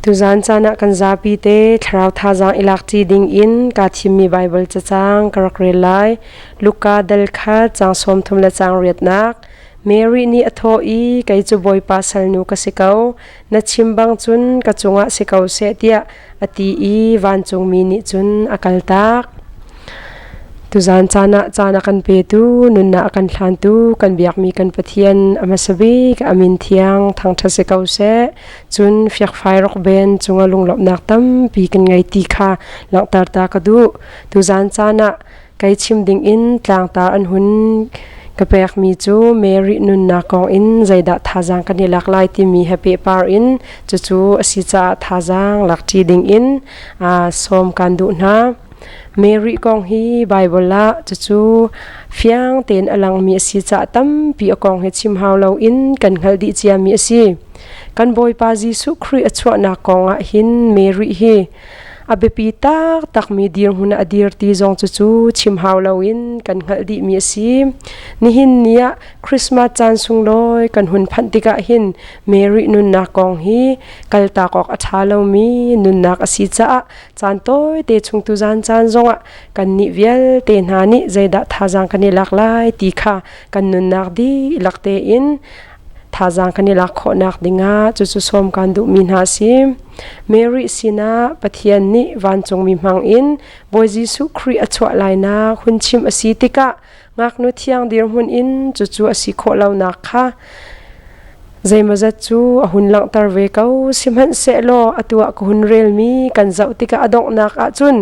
Tuzaan caan ah kan zapi te thlarau thazaang i lakṭi ding in kaa thimmi Baibal cacang ka rak rel lai. Luka dal kha caang 30 le caang riatnak. Mary nih a thawh i kei cu Bawipa salnu ka si ko. Na chim bang cun ka cungah si ko seh tiah a ti i vancungmi nih cun a kaltak. Tuzaan caan ah caan a kan petu, nunnak a kan hlantu, kan biakmi kan Pathian a hmasa bik a min thiang thangṭhat si ko seh. Cun fiakfai rokben cungah lunglawmhnak tampi kan ngei ti kha langhter ta ka duh. Tuzaan caan ah kei chim dingin tlangtar an hun ka pekmi cu Mary nunnak kong in zeidah thazaang kan i lak lai timi he pehpar in cucu a si caah thazaang lakṭi dingin sawm kan duh hna. Mary kong hi Baibal ah cucu fiang tein a langmi a si caah tampi a kong hi chim hau loin kan hngalh dih ciami a si. Kan Bawipa Jesuh Khrih a chuahnak kong ah hin Mary hi a biapi taktakmi dirhmun ah a dir ti zong cucu chim hau loin kan hngalh dihmi a si. Nihin ni ah Christmas caan sunglawi kan hun phanh tikah hin Mary nunnak kong hi kaltak awk a ṭha lomi nunnak a si caah caan tawite chung tuzaan caan zongah kannih vialte hna nih zeidah thazaang kan i lak lai ti kha kan nunnak dihlak tein thazaang kan i lak khawhnak dingah cucu sawm kan duhmi hna a si. Mary sinah Pathian nih vancungmi hmangin Bawi Jesuh Khrih a chuah lainak hun chim a si tikah ngaknu thiang dirhmun in cucu a si khawh lonak kha zeimawzat cu a hun langhter ve ko. Sihmanhsehlaw atu ah ka hun relmi kan zoh tikah a donghnak ahcun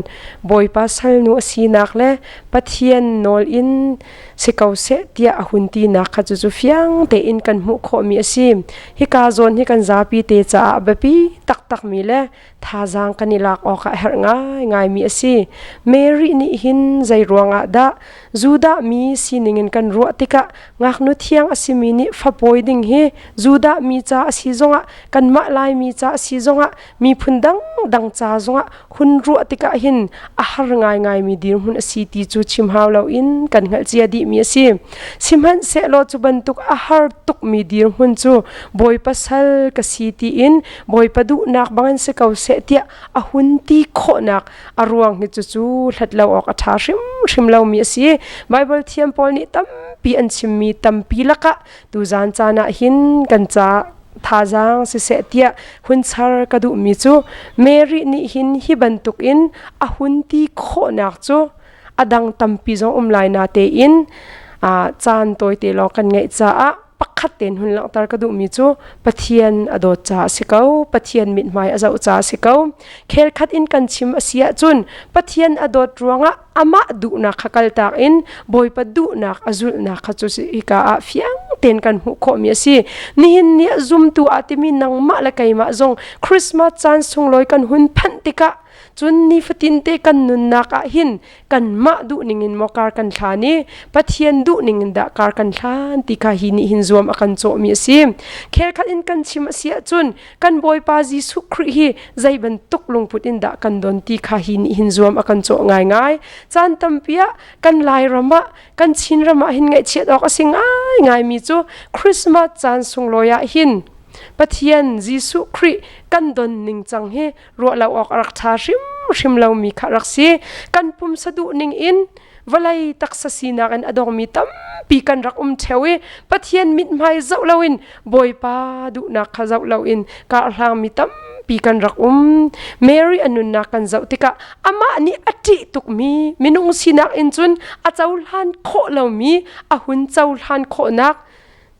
Bawipa salnu a sinak le Pathian nawl in si ko seh tiah a hun tinak kha cucu fiang tein kan hmuh khawhmi a si. Hika zawn hi kan zapi te caah a biapi taktakmi le thazaang kan i lak awkah a herh ngaingaimi a si. Mary nih hin zei ruangah dah Judah mi sining in kan ruah tikah ngaknu thiang a simi nih fapawi ding hi Judah mi ca a si zongah kanmah Laimi ca a si zongah miphun dangdang ca zongah hun ruah tikah hin a har ngaingaimi dirhmun a si ti cu chim hau loin kan hngalh cia dihmi a si. Sihmanhsehlaw cu bantuk a har tukmi dirhmun cu Bawipa sal ka si tiin Bawipa duhnak bangin si ko seh tiah a hun ti khawhnak a ruang hi cucu hlat lo awk a ṭha hrimhrim lomi a si. Baibal thiam pawl nih tampi an chimmi tampi lakah tuzaan caan ah hin kan ca thazaang siseh tiah hun char ka duhmi cu Mary nih hin hi bantukin a hun ti khawhnak cu a dang tampi zong um lai na tein caan tawite lawng kan ngeih caah pakhat tein hun langhter ka duhmi cu Pathian a dawt caah a si ko Pathian mithmai a zoh caah a si ko khelkhat in kan chim a si ahcun Pathian a dawt ruangah amah duhnak kha kaltak in Bawipa duhnak a zulhnak kha cu hika ah fiang tein kan hmuh khawhmi a si nihin ni ah zumtu ah timi nangmah le keimah zong Christmas caan sunglawi kan hun phanh tikah cun nifatin te kan nunnak ah hin kanmah duh ning in maw kar kan hlan i Pathian duh ning in dah kar kan hlan ti kha hi nih hin zuam a kan cawhmi a si. Khelkhat in kan chim a si ahcun kan Bawipa Jesuh Khrih hi zei bantuk lungput in dah kan don ti kha hi nih hin zuam a kan cawh ngaingai. Caan tampi ah kan Lairam ah kan Chin ram ah hin ngaihchiat awk a si ngaingaimi cu Christmas caan sunglawi ah hin Pathian Jesuh Khrih kan don ning cang hi ruah lo awk a rak ṭha hrimhrim lomi kha rak si. Kan pumsa duh ning in vawlei taksa sinak in a dongmi tampi kan rak um ṭheo i Pathian mithmai zoh loin Bawipa duhnak kha zoh loin karhlangmi tampi kan rak um. Mary a nunnak kan zoh tikah amah nih a ṭih tukmi minung sinak in cun a cohlan khawh lomi a hun cohlan khawhnak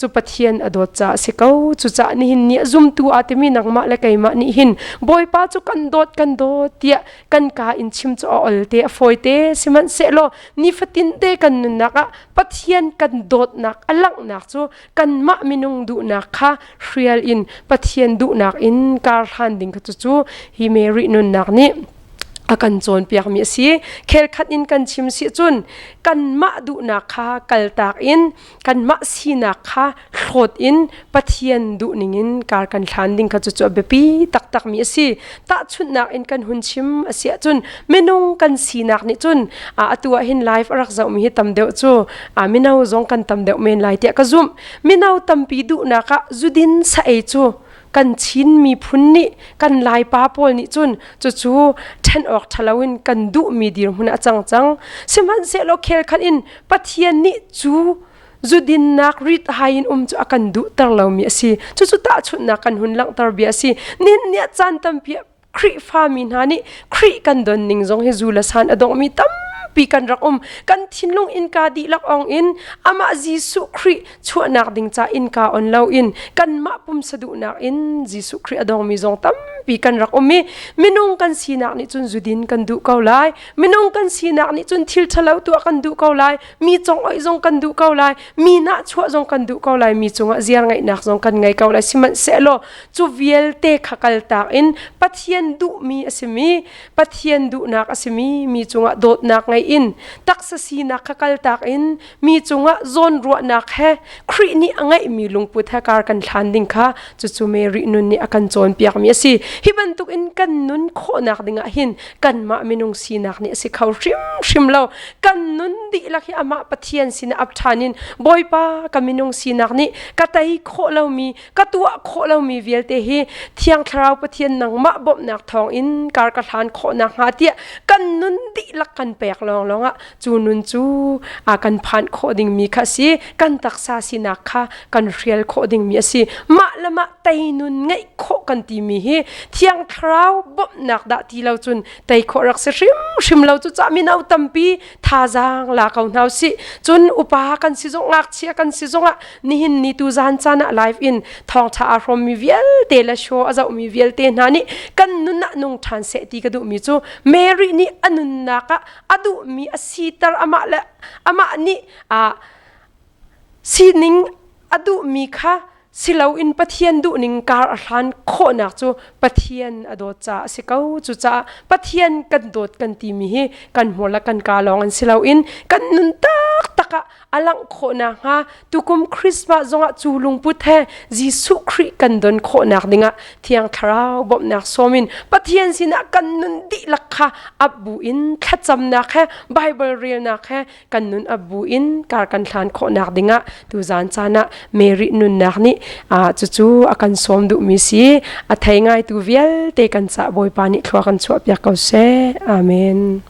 cu Pathian a dawt caah a si ko. Cucaah nihin ni a zumtu aa timi nangmah le keimah nih hin Bawipa cu kan dawt kan dawt tiah kan kaa in chim cu a ol te a fawi te sihmanhsehlaw nifatin te kan nunnak ah Pathian kan dawtnak a langhnak cu kanmah minung duhnak kha hrial in Pathian duhnak in kar hlan ding kha cucu hi Mary nunnak nih a kan cawnpiakmi a si. Khelkhat in kan chim si cun kanmah duhnak kha kaltak in kanmah sinak kha hlawt in Pathian duhning in kar kan hlan ding kha cucu a biapi taktakmi a si. Tahchunhnak in kan hun chim a si ahcun minung kan sinak nih cun atu ah hin live a rak zohmi hi tam deuh cu mino zong kan tam deuh men lai tiah ka zumh. Mino tampi duhnak ah zudin sa ei cu Kan Chin miphun nih kan Laipa pawl nih cun cucu ṭhen awk ṭha loin kan duhmi dirhmun ah a cang cang. Sihmanhsehlaw khel khat in Pathian nih cu zudinnak rit hai in um cu a kan duhter lomi a si. Cucu tahchunhnak kan hun langhter bia a si. Nihin ni ah caan tampi ah Khrihfami hna nih Khrih kan don ning zong hi zu le san a donghmi tampi kan rak um. Kan thinlung innka dihlak ong in amah Jesuh Khrih chuahnak ding ca innka on loin kanmah pumsa duhnak in Jesuh Khrih a dongmi zong tampi kan rak um i minung kan sinak nih cun zudin kan duh ko lai. Minung kan sinak nih cun thil ṭhalo tuah kan duh ko lai. Mi congoih zong kan duh ko lai. Mi nahchuah zong kan duh ko lai. Mi cungah ziar ngeihnak zong kan ngei ko lai. Sihmanhsehlaw cu vialte kha kaltak in Pathian duhmi a simi Pathian duhnak a simi mi cungah dawtnak ngei in taksa sinak kha kaltak in mi cungah zawnruahnak he Khrih nih a ngeihmi lungput he kar kan hlan ding kha cucu Mary nun nih a kan cawnpiakmi a si. Hi bantukin kan nun khawhnak dingah hin kanmah minung sinak nih a si kho hrimhrim lo. Kan nun dihlak hi amah Pathian sinah ap ṭhan in Bawipa ka minung sinak nih ka tei khawh lomi ka tuah khawh lomi vialte hi Thiang Thlarau Pathian nangmah bawmhnak thawngin kar ka hlan khawh nakhnga tiah kan nun dihlak kan pek lawnglawng ah cu nun cu a kan phan khawh dingmi kha a si. Kan taksa sinak kha kan hrial khawh dingmi a si. Mah le mah tei nun ngeih khawh kan timi hi Thiang Thlarau bawmhnak dah ti lo cun tei khawh rak si hrimhrim lo. Cucaah mino tampi thazaang la ko hna usih. Cun upa kan si zong ngakchia kan si zongah nihin ni tu zan caan ah live in thawngṭha aa hrawmmi vialte le show a zohmi vialte hna nih kan nun ah nung ṭhan seh ti ka duhmi cu Mary nih a nunnak ah a duhmi a siter amah le amah nih a sining a duhmi kha siloin Pathian duhning kar a hlan khawhnak cu Pathian a dawt caah a si ko. Cucaah Pathian kan dawt kan timi hi kan hmur le kan kaa lawng in si loin kan nun taktak ah a langh khawh nakhnga tukum Christmas zongah cu lungput he Jesuh Khrih kan don khawhnak dingah Thiang Thlarau bawmhnak sawm in Pathian sinah kan nun dihlak kha ap bu in thlacamnak he Bible relnak he kan nun ap bu in kar kan hlan khawhnak dingah tuzan caan ah Mary nunnak nih cucu a kan sawm duhmi si a thei ngaitu vialte kan cah Bawipa nih thlua kan chuahpiak ko seh. Amen.